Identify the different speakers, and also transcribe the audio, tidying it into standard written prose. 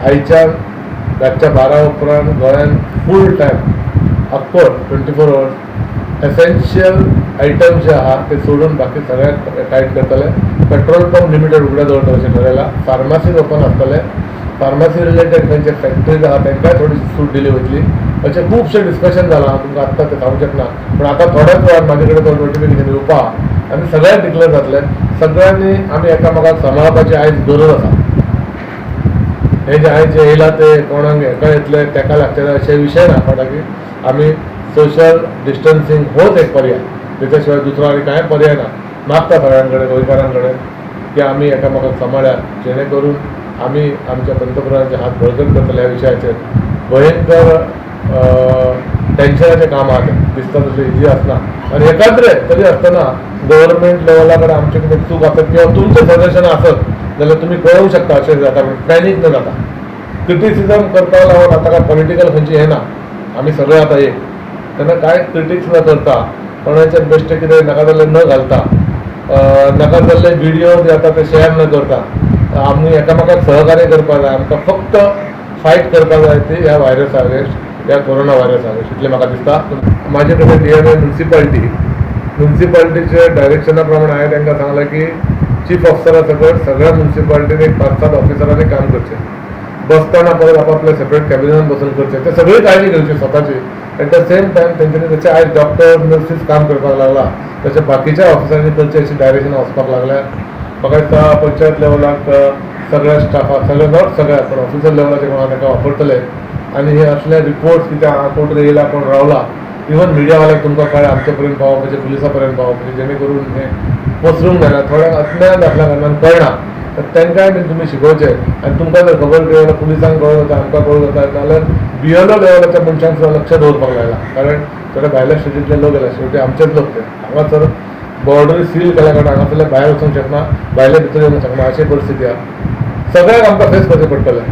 Speaker 1: आयच्यान रातच्या 12 उपरांत गोंयान फूल टायम अक्को 24 hours essential item जे आहा ते सोडून बाकी सगळ्याक टायट करतले. पेट्रोल पंप लिमिटेड उगडे दवरतले अशें ठरयलां. फार्मासीज ओपन आसतले. फार्मासी रिलेटेड खंयचे फॅक्टरीज आहा तांकांय थोडीशी सूट दिली वयतली अशें खुबशें डिस्कशन जालां. हांव तुमकां आत्तां तें सांगूंक शकना, पूण आतां थोड्याच वेळान म्हाजे कडेन तो नोटिफिकेशन येवपा आहा आनी सगळ्यांक डिक्लेर जातलें. सगळ्यांनी आमी एकामेकाक सांबाळपाची आयज गरज आसा. हे जे आयज जे येयला ते कोणाक हेका येतले, तेका लागतले अशे विशय ना, पण की आमी सोशल डिस्टन्सिंग होच एक पर्याय, तेच्या शिवाय दुसरो आनी कांय पर्याय ना. मागता सगळ्यां कडेन, गोंयकारां कडेन की आमी एकामेकाक सांबाळया, जेणे करून आमी आमच्या पंतप्रधानाचे हात बळकट करतले ह्या विशयाचेर. भयंकर टेन्शनाचें काम आहा तें, दिसता तशें इजी आसना. आनी एकाद्रे तरी आसतना गव्हर्मेंट लेवला कडेन आमचे कितें चूक आसत किंवा तुमचें सजेशन आसत जाल्यार तुमी कळोवंक शकता. अशें जाता पॅनीक न जाता क्रिटिसिजम करपाक लागून आतां काय पॉलिटिकल खंयची हें ना, आमी सगळे आतां एक. तेन्ना कांय क्रिटिक्स न करता, कोणाचेर बेश्टें कितें नाका जाल्लें न घालता, नाका जाल्ले विडियो जे आतां ते शेअर न करता आमी एकामेकाक सहकार्य करपाक जाय. आमकां फक्त फायट करपाक जाय ती ह्या व्हायरसा अगेन्स्ट, ह्या कोरोना व्हायरसा अगेन्स्ट, इतलें म्हाका दिसता. म्हाजे कडेन डीएमए म्युनिसिपालिटी, म्युनिसिपालिटीच्या डायरेक्शना प्रमाणे हांवें तांकां सांगलें की चीफ ऑफिसरा सकट सगळ्या म्युनिसिपालिटीन एक पांच सात ऑफिसरांनी काम करचें. बसतना परत आपापल्या सेपरेट कॅबिनान बसून करचें. ते सगळी काळजी घेवची स्वताची. एट the same time तेंच्यांनी जशें आयज डॉक्टर नर्सीस काम करपाक लागला तशें बाकीच्या ऑफिसरांनी करचें अशी डायरेक्शन वचपाक लागल्या. म्हाका दिसता पंचायत लेवलाक सगळ्या स्टाफाक, सगळे, not सगळ्या, पण ऑफिसर लेवलाचे कोणा तांकां वापरतले. आनी हे असले रिपोर्ट्स कितें आहा, कोण तरी येयला, कोण रावला, इवन मिडियावाल्याक तुमकां कळ्ळें, आमचे पर्यंत पावोवपाचें, पुलिसा पर्यंत पावोवपाचें, जेणे करून हें पसरूंक जायना. थोड्यांक अज्ञान आसल्या कारणान कळना, तर तांकांय बीन तुमी शिकोवचें. आनी तुमकां जर खबर कितें जाल्यार पुलिसांक कळोवं जाता, आमकां कळोवं जाता. नाल्यार बिएलओ लेवलाच्या मनशांक सुद्दां लक्ष दवरपाक लागला, कारण थोडे भायल्या स्टेटींतले लोक येयला. शेवटी आमचेच लोक ते. हांगासर बॉर्डर सील केल्या कारणान हांगासरले भायर वचूंक शकना, भायले भितर येवंक शकना, अशी परिस्थिती आहा. सगळ्यांक आमकां फेस करचें पडटलें.